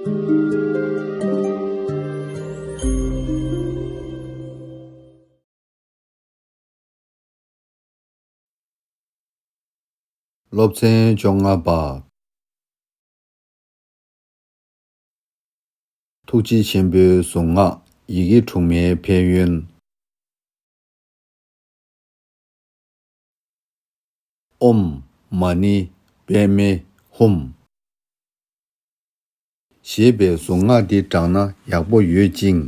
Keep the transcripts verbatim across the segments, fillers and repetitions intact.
སློབ་ཚན་བཅོ་ལྔ་པ། ཐུགས་རྗེ་ཆེན་པོའི་གཟུངས་སྔགས་ཡི་གེ་དྲུག་མའི་ཕན་ཡོན། ཨོཾ་མ་ཎི་པདྨེ་ཧཱུྃ། ཞེས་པའི་གཟུངས་སྔགས་འདི་བགྲངས་ན་ཡག་པོ་ཡོད་ཅིང་།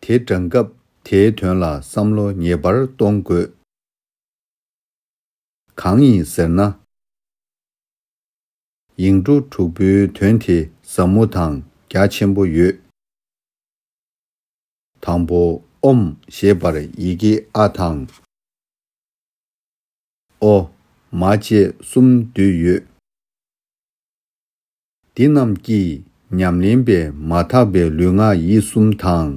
དེ་བགྲངས་སྐབས་དེའི་དོན་ལ་བསམ་བློ་ངེས་པར་གཏོང་དགོས། གང་ཡིན་ཟེར་ན། ཡིག་འབྲུ་དྲུག་པོའི་དོན་དེ་ཟབ་མོ་དང་རྒྱ་ཆེན་པོ་ཡོད། དང་པོ་ཨོཾ་ཞེས་པར་ཡི་གེ་ཨ་དང་། ཨོ། མ་བཅས་གསུམ་འདུས་ཡོད། འདི་རྣམས་ཀྱིས་ཉམས་ལེན་པས་མ་དག་པའི་ལུས་ངག་ཡིད་གསུམ་དང་།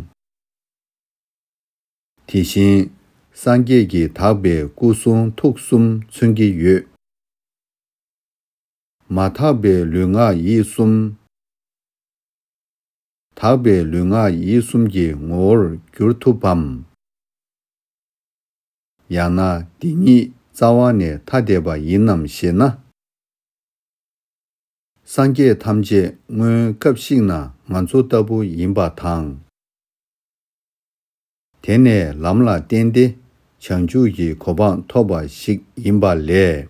དེ་བཞིན་སངས་རྒྱས་ཀྱི་དག་པའི་སྐུ་གསུང་ཐུགས་གསུམ་མཚོན་གྱི་ཡོད། མ་དག་པའི་ལུས་ངག་ཡིད་གསུམ། དག་པའི་ལུས་ངག་ཡིད་གསུམ་གྱི་ངོ་བོར་འགྱུར་ཐུབ་བམ། ཡང་ན་འདི་ཉིད་རྩ་བ་ནས་ཐ་དད་པ་ཡིན་ནམ་ཞེ་ན། སངས་རྒྱས་ཐམས་ཅད་སྔོན་སྐབས་ཤིག་ན་ང་ཚོ་ལྟ་བུ་ཡིན་པ་དང་། དེ་ནས་ལམ་ལ་བརྟེན་ཏེ་བྱང་ཆུབ་ཀྱི་གོ་འཕང་ཐོབ་པ་ཞིག་ཡིན་པ་ལས།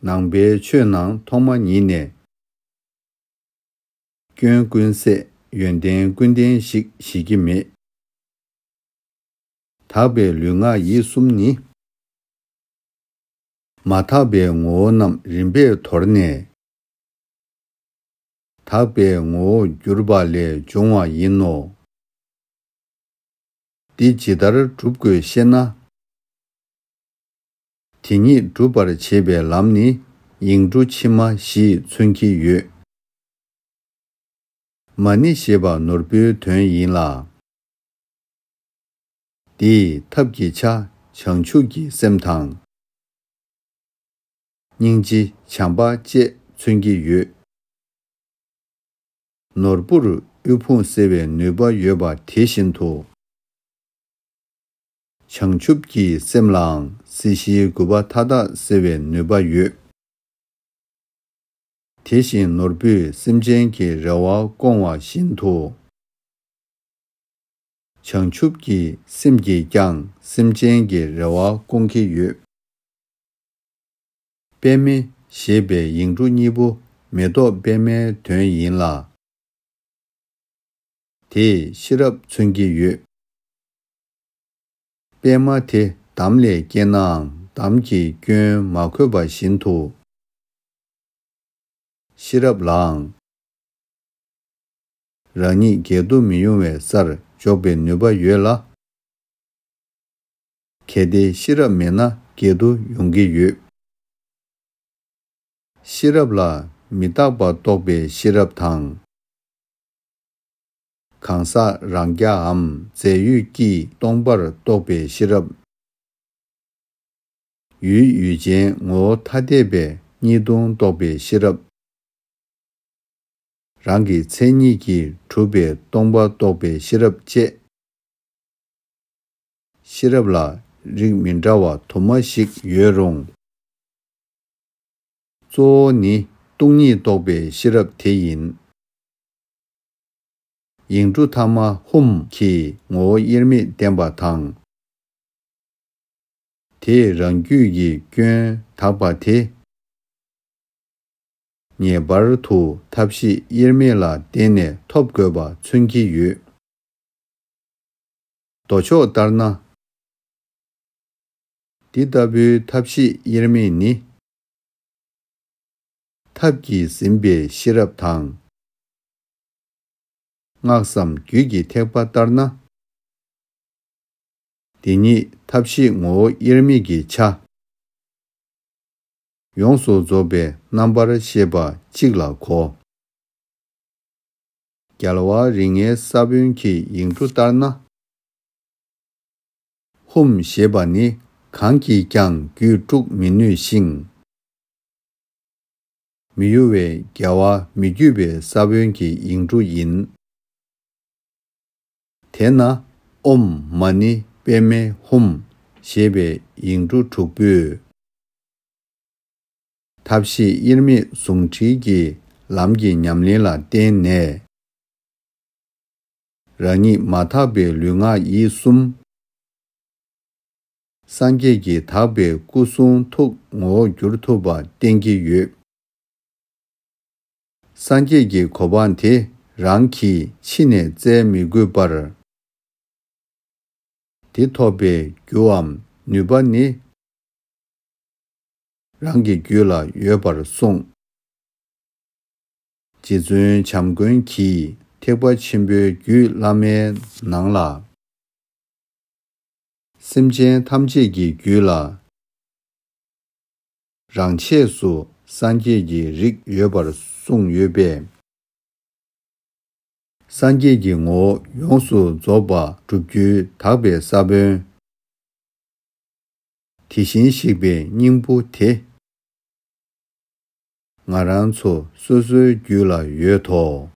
ནང་པའི་ཆོས་ནང་ཐོག་མ་ཉིད་ནས་སྐྱོན་ཀུན་ཟད་ཡོན་ཏན་ཀུན་ལྡན་ཞིག་བཞེད་ཀྱི་མེད། དག་པའི་ལུས་ངག་ཡིད་གསུམ་ནི། མ་དག་པའི་ངོ་བོ་རྣམས་རིམ་པས་དོར་ནས། དག་པའི་ངོ་བོར་གྱུར་པ་ལས་བྱུང་བ་ཡིན་ནོ། འདི་ཇི་ལྟར་སྒྲུབ་དགོས་ཤེ་ན། དེ་ཉིད་སྒྲུབ་པར་བྱེད་པའི་ལམ་ནི་ཡིག་འབྲུ་ཕྱི་མ་བཞིས་མཚོན་གྱི་ཡོད། མ་ཎི་ཞེས་པ་ནོར་བུའི་དོན་ཡིན་ལ། འདིས་ཐབས་ཀྱི་ཆ་བྱང་ཆུབ་ཀྱི་སེམས་དང་། སྙིང་རྗེ་བྱམས་པ་བཅས་མཚོན་གྱི་ཡོད། ནོར་བུར་དབུལ་ཕོངས་སེལ་བའི་ནུས་པ་ཡོད་པ་དེ་བཞིན་དུ། བྱང་ཆུབ་ཀྱི་སེམས་ལའང་སྲིད་ཞིའི་རྒུད་པ་མཐའ་དག་སེལ་བའི་ནུས་པ་ཡོད། དེ་བཞིན་ནོར་བུས་སེམས་ཅན་གྱི་རེ་བ་སྐོང་བ་བཞིན་དུ། བྱང་ཆུབ་ཀྱི་སེམས་ཀྱིས་ཀྱང་སེམས་ཅན་གྱི་རེ་བ་སྐོང་གི་ཡོད། པདྨེ་ཞེས་པའི་ཡིག་འབྲུ་གཉིས་པོ་མེ་ཏོག་པདྨའི་དོན་ཡིན་ལ། དེས་ཤེས་རབ་མཚོན་གྱི་ཡོད། པདྨ་དེ་འདམ་ལས་སྐྱེས་ནའང་འདམ་གྱི་སྐྱོན་མ་གོས་པ་བཞིན་དུ། ཤེས་རབ་ལའང་རང་ཉིད་འགལ་འདུ་མི་ཡོང་བའི་སར་འཇོག་པའི་ནུས་པ་ཡོད་ལ། གལ་ཏེ་ཤེས་རབ་མེད་ན་འགལ་འདུ་ཡོང་གི་ཡོད། ཤེས་རབ་ལ་མི་རྟག་པ་རྟོགས་པའི་ཤེས་རབ་དང་། གང་ཟག་རང་རྐྱའམ་རྫས་ཡོད་ཀྱིས་སྟོང་པར་རྟོགས་པའི་ཤེས་རབ། ཡུལ་ཡུལ་ཅན་ངོ་བོ་ཐ་དད་པའི་གཉིས་སྟོང་རྟོགས་པའི་ཤེས་རབ། རང་གི་མཚན་ཉིད་ཀྱིས་གྲུབ་པའི་སྟོང་པ་རྟོགས་པའི་ཤེས་རབ་བཅས། ཤེས་རབ་ལ་རིགས་མི་འདྲ་བ་དུ་མ་ཞིག་ཡོད་རུང་། གཙོ་བོ་ནི་སྟོང་ཉིད་རྟོགས་པའི་ཤེས་རབ་དེ་ཡིན། ཡིག་འབྲུ་ཐ་མ་ཧཱུྃ་གིས་ངོ་བོ་དབྱེར་མེད་བསྟན་པ་དང་། དེས་རང་རྒྱུད་ཀྱི་སྐྱོན་དག་པ་དེ། ངེས་པར་དུ་ཐབས་ཤེས་དབྱེར་མེད་ལ་བརྟེན་ནས་ཐོབ་དགོས་པ་མཚོན་གྱི་ཡོད། མདོ་ཕྱོགས་ལྟར་ན། འདི་ལྟ་བུའི་ཐབས་ཤེས་དབྱེར་མེད་ནི། ཐབས་ཀྱིས་ཟིན་པའི་ཤེས་རབ་དང་། སྔགས་སམ་རྒྱུད་ཀྱི་ཐེག་པ་ལྟར་ན། འདི་ཉིད་ཐབས་ཤེས་ངོ་བོ་དབྱེར་མེད་ཀྱི་ཆ། ཡོངས་སུ་རྫོགས་པའི་རྣམ་པར་ཤེས་པ་གཅིག་ལ་གོ། རྒྱལ་བ་རིགས་ལྔའི་ས་བོན་གྱི་ཡིག་འབྲུ་ལྟར་ན། ཧཱུྃ་ཞེས་པ་ནི་གང་གིས་ཀྱང་རྒྱུད་དཀྲུག་མི་ནུས་ཤིང་། མི་གཡོ་བའི་རྒྱལ་བ་མི་བསྐྱོད་པའི་ས་བོན་གྱི་ཡིག་འབྲུ་ཡིན། དེས་ན་ཨོཾ་མ་ཎི་པདྨེ་ཧཱུྃ་ཞེས་པའི་ཡིག་འབྲུ་དྲུག་པོས། ཐབས་ཤེས་དབྱེར་མེད་ཟུང་འབྲེལ་གྱི་ལམ་གྱི་ཉམས་ལེན་ལ་བརྟེན་ནས། རང་ཉིད་མ་དག་པའི་ལུས་ངག་ཡིད་གསུམ། སངས་རྒྱས་ཀྱི་དག་པའི་སྐུ་གསུང་ཐུགས་ངོ་བོར་འགྱུར་ཐུབ་པ་བསྟན་གྱི་ཡོད། སངས་རྒྱས་ཀྱི་གོ་འཕང་དེ་རང་གིས་ཕྱི་ནས་བཙལ་མི་དགོས་པར། དེ་ཐོབ་པའི་རྒྱུའམ་ནུས་པ་ནི། རང་གི་རྒྱུད་ལ་ཡོད་པར་གསུངས། རྗེ་བཙུན་བྱམས་མགོན་གྱིས་ཐེག་པ་ཆེན་པོའི་རྒྱུད་བླ་མའི་ནང་ལ། སེམས་ཅན་ཐམས་ཅད་ཀྱི་རྒྱུད་ལ། རང་ཆས་སུ་སངས་རྒྱས་ཀྱི་རིགས་ཡོད་པར་གསུངས་ཡོད་པས། སངས་རྒྱས་ཀྱི་ངོ་བོ་ཡོངས་སུ་རྫོགས་པ་སྒྲུབ་རྒྱུའི་དག་པའི་ས་བོན། དེ་བཞིན་གཤེགས་པའི་སྙིང་པོ་དེ། ང་རང་ཚོ་སོ་སོའི་རྒྱུད་ལ་ཡོད་དོ།